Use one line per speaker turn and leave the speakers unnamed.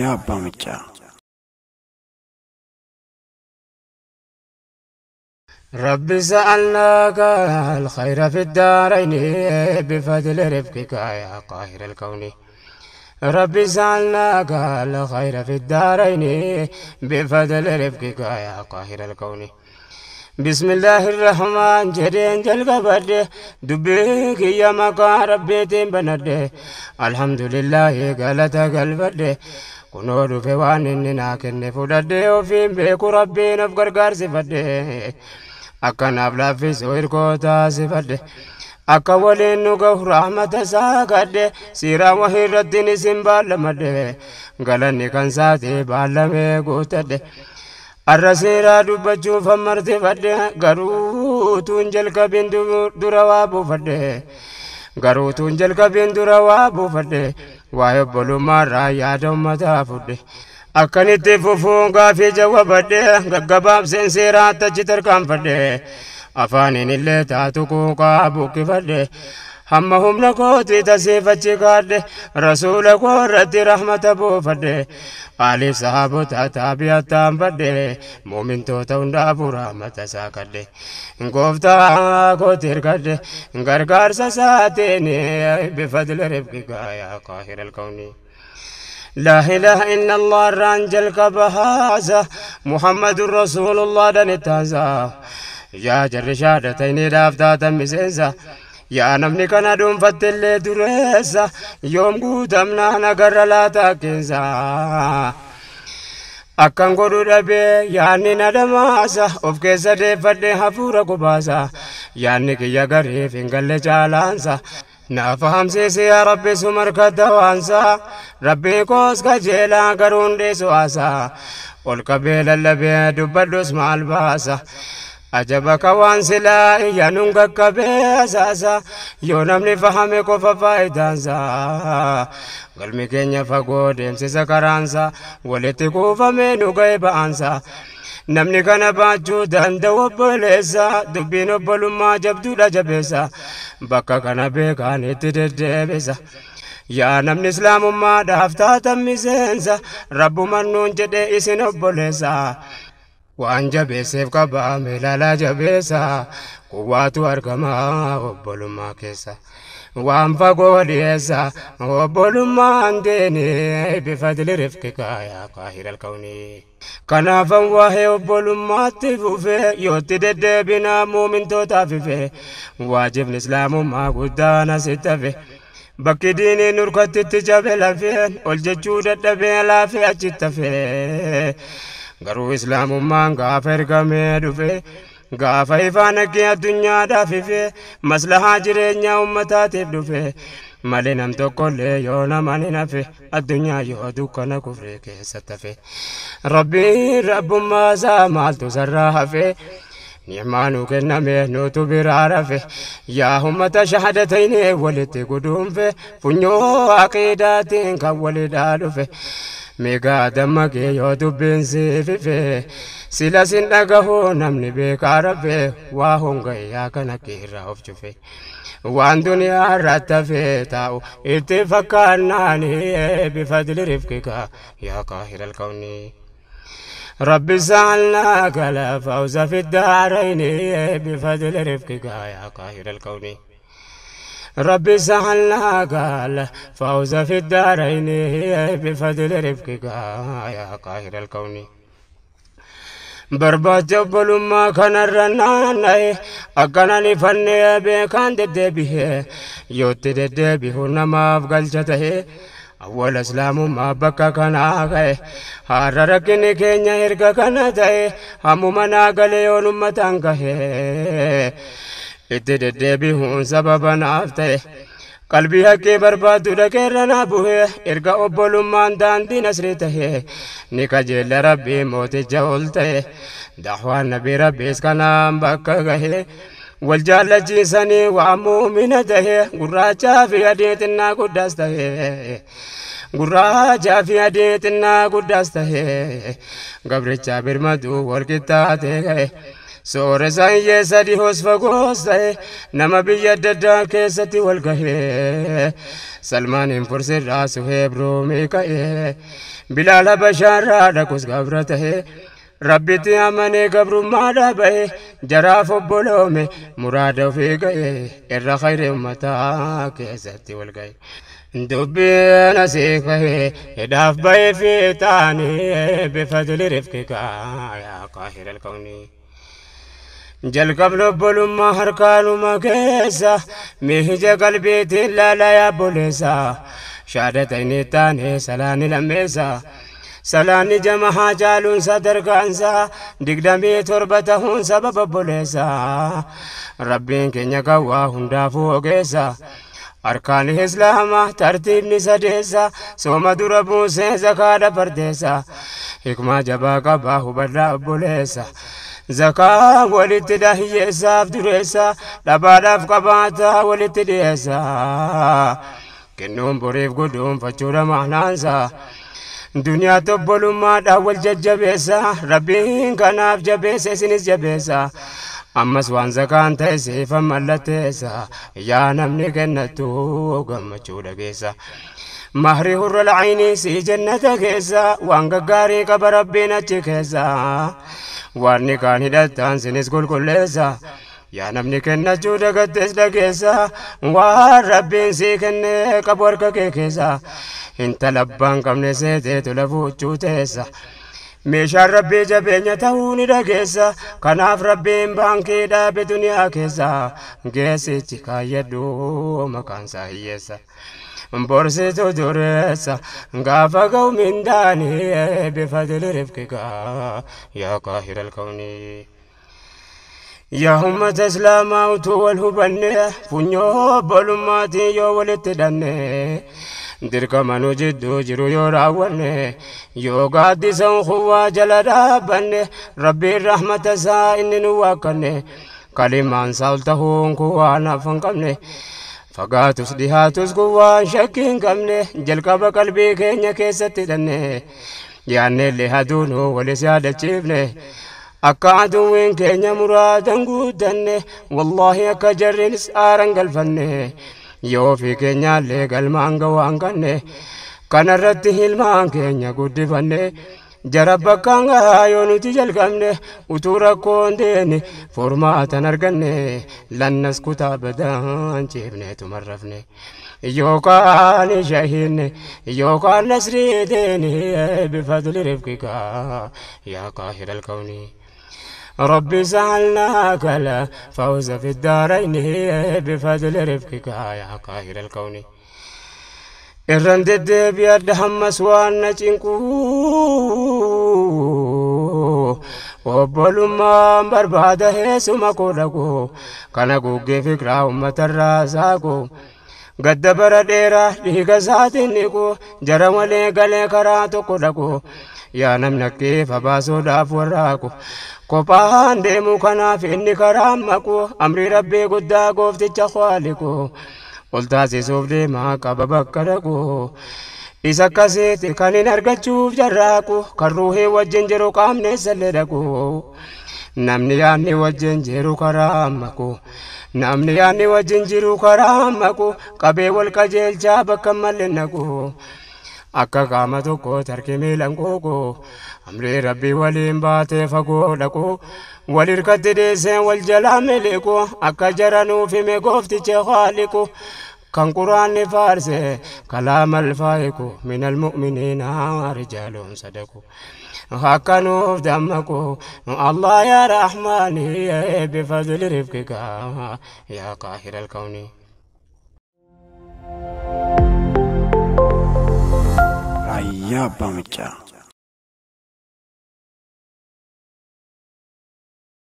Raayyaa Abbaa Maccaa.
رب سألناك الخير في الدارين بفضل رفقك يا قاهر الكون. رب سألناك الخير في الدارين بفضل رفقك يا قاهر الكون. بسم الله الرحمن جرين جلقبر دبيك يا مقا ربي تنبند. الحمد لله قالت قلبر kunoo dhufe waan inni naa kenne fudhadhe ofiin beeku rabbiin of gargaarsifadhe akkanaaf laaffisuu hirkoo taasifadhe akka waliin nu gahu rahmata isaa kadhe siiraa wahii irrattiin isin baallamadhe galanni kan saatee baallamee guutadhe arra seeraa dubbachuuf hammartifadhe garuu tuun jalqabin dura waa buufadhe garuu tuun jalqabin dura waa buufadhe waa'ee obbolummaarraa yaada ummataa fudhe akkanitti fufuun gaafii jawwabadhe gaggabaabseen seeraatti achi tarkaanfadhe afaaniin illee taatu quuqaa buqqifadhe hamma humna kootii tasiifachi kaadhe rasuula koo irratti rahmata buufadhe aaliif sahaabota taabi'attaan badhe muumintoota hundaafuu rahmata isaa kadhe gooftaa kooti hirkadhe gargaarsa isaatiin bifadli rifqika yaa qaahira alkawni. لا إله إلا الله رانجل كبهازا محمد رسول الله دنتازا يا جر شهادتين دافتاتا مسنسا yaa namni kana dhuunfattillee dureessa yoom guutamnaa nagarra laataa keessa akkan godhu dhabee yaanni na dhamaasa of keessa deeffadhee hafuura gubaasa yaanni kiyya gariif hin galle caalaansa naa fahamsiisi yaa rabbi sumarka dawaansa rabbii koos kajeelaa garuun dhiisu haasa ol qabee lallabee dubbadhus maal baasa ajaba waan silaa iyyanuun qaqqabee asaasa yoo namni fahame qofa faayidaansa galmi keenya fagoo deemsisa karaansa walitti kuufamee nu ga'e ba'aansa namni kana baachuu danda'u obboleessa dubbiin obbolummaa jabduudha jabeessa bakka kana beekaan itti deddeebisa. Yaa namni islaamummaadhaaf taatan miseensa rabbumaan nuun jedhe isin obboleessa. Waan jabeesseef qabame ilaalaa jabeessa kuwaatu argama obbolummaa keessa waan fagoo dhiyeessa obbolummaan deene bifadli rifqika yaa qaahira alkawni. Kanaafan waa'ee obbolummaatti fufe yootti deddeebinaa muumintootaaf ife waajibni islaamummaa guddaan asitti hafe. Bakki diiniin nurkattitti jabe lafeen ol jechuu dadhabee laafee achitti hafe. Garuu islaamummaan gaafa ergamee dhufe gaafa ifaan haqqee addunyaadhaaf ife maslahaa jireenyaa ummataatiif dhufe malee nam tokkollee yoo naman hin hafe addunyaa yoo dukkana kufree keessatti hafe rabbiin rabbummaa isaa maaltu sarraa hafe ni'maa nu kenname nutu biraa rafe yaa ummata shahadatayni walitti guduunfe funyoo aqiidaatiin kan walidhaa dhufe. Meegaa dammaqee yoo dubbiin siifife sila sin dhagahuu namni beekaa rafe waa hongayyaa kana keerraa of cufe waan duniyaa irratti hafee taa'u itti fakkaannaani bifadli rifqika yaa qaahira alkawni. رب سألناك الفوز في الدارين بفضل رفقك يا قاهر الكون. رب سألناك الفوز في الدارين بفضل رفقك يا قاهر الكون. Barbaacha obbolummaa kanarra naanna'e akkanaan ifannee beekaan deddeebi'e yootti deddeebi'u namaaf galcha ta'e awwala islaamummaa bakka kanaa ka'e har'a rakkinni keenya erga kana ta'e hammuma naa galee yoon ummataan gahe itti deddeebi'uun sababa naaf ta'e qalbii haqqee barbaadu dhaqeerra naa bu'e erga obbolummaan daandii nasrii ta'e ni kajeella rabbii mooticha ol ta'e dahwaan nabii rabbiis kanaan bakka gahe wal jaallachiisanii waa muumina ta'e gurraachaa fi adii xinnaa guddaas ta'e gurraachaa fi adii xinnaa guddaas ta'e gabrichaa birmaduu wal qixxaatee ga'e. Sooressa hiyyeessa dhihoos fagoos ta'e nama biyya adda addaa keessatti wal gahee Salmaaniin Fursirraa Suheeb Roomii ka'ee Bilaal Habashaarraa dhaqus gabra ta'e Rabbitti amanee gabrummaa ba'e jaraaf obboloome muraada ofii ga'e irra khayri ummataa keessatti wal ga'e. Dubbiin asii ka'e hidhaaf ba'ee fi taanii bifadli rifqika yaa qaahira alkawnii. Jalqabni obbolummaa harkaanuma keessa miija qalbiitiin laalaa yaabboleessa shaadata inni taane salaanni lammeessa. Salaanni jamahaa caaluun sadarkaansa 27 tahuun sababa obboleessa. Rabbiin keenya kawwaa hundaafuu ogeessa. Arkaan islaamaa tartiibni sadeessa sooma dura buusee zakaadha fardeessa. Hikmaa jabaa qabaa hubadhaa obboleessa. Zakaa walitti hiyyeessaaf dureessa dhabaadhaaf qabaataa walitti dhiyeessa. Kennuun boriif guduunfachuudha maanaansa. Duniyaa obbolummaadhaan wal jajjabeessa Rabbiin kanaaf jabeessa isinis jabeessa. Ammas waan zakaan ta'e siifan mallatteessa yaa namni kennattu gammachuu dhageessa. Mahri hurra lacayni si jannata keessa waan gaggaarii qaba Rabbiin achi keessa. Waan kaan hidhattaan sinis qulqulleessa. Yaa namni kennachuu dagattes dhageessa waan Rabbiin sii kenne qabu harka kee keessa. Intala abbaan qabne seetee tola fuuchuu teessa. Meeshaan Rabbii jabeenya ta'uu ni dhageessa. Kanaaf Rabbiin baankii dhaabe duniyaa keessa. Geessichi kaayyadhu maqaan isaa hiyyeessa. Borsitu dureessa gaafa ga'u mindaanii bifadli rifqika yaa qaahira alkawnii. Yaa ummata islaamaa utuu wal hubanne funyoo obbolummaatiin yoo walitti hidhanne dirqama nu jidduu jiru yoo raawwanne yoo gaaddisa ukhuwaa jala dhaabbanne Rabbiin rahmata isaa inni nu waakkanne kalimaan isaa ol tahuun kun waan hafa hin qabne fagaatus dhihaatus kun waan shakkii hin qabne jalqaba qalbii keenya keessatti hidhanne yaannellee haduunuu walis yaadachiifne akka aduwwiin keenya muraadan guutanne wallaahi akka jarrinis aaran galfanne yoo fi keenyaallee galmaan ga'uu kanne kanarratti hilmaan keenya guddifanne jara bakkaan gahaa yoo nuti jalqabne utuu rakkoon deene furmaatan arganne lannas kutaa badaan ciifneetu marrafne yookaan shahinne yookaan nasrii deene bifadli rifqika yaa qaahira alkawnii. ربي سألناك الفوز في الدارين بفضل رفقك يا قاهر الكون. الرندد بيد همس وانا چنكو obbolummaan barbaada heessuma koo dhaqu kana guggee fikiraa uummatarraa saaqu gadda bara dheeraa dhiiga isaatiin dhiqu jara malee galee karaa tokko dhaqu yaa namni akkeef abaasuudhaaf warraaqu kophaan deemu kanaaf inni karaa maqu amrii rabbii guddaa goofticha khwaaliqu ol taasisuuf deemaa qaba bakka dhaqu. Isa akkasitti kan hin argachuuf jarraaqu kan ruuhii wajjin jiru qaamni sallee dhaqu namni yaadni wajjin jiru karaa maqu namni yaadni wajjin jiru karaa maqu qabee wal qajeelchaa bakka malee naqu akka qaama tokko tarkii miilaan quuqu amrii rabbii waliin baatee fagoo dhaqu wal hirkatti deessee wal jalaa miliqu akka jara nuuf hime goofticha haaliqu. كان قرآن فارس كلام الفائق من المؤمنين رجال صدقوا هكنوا دمكوا الله يا رحمن بفضل رفقك يا قاهر الكون.
Raayyaa Abbaa Macaa.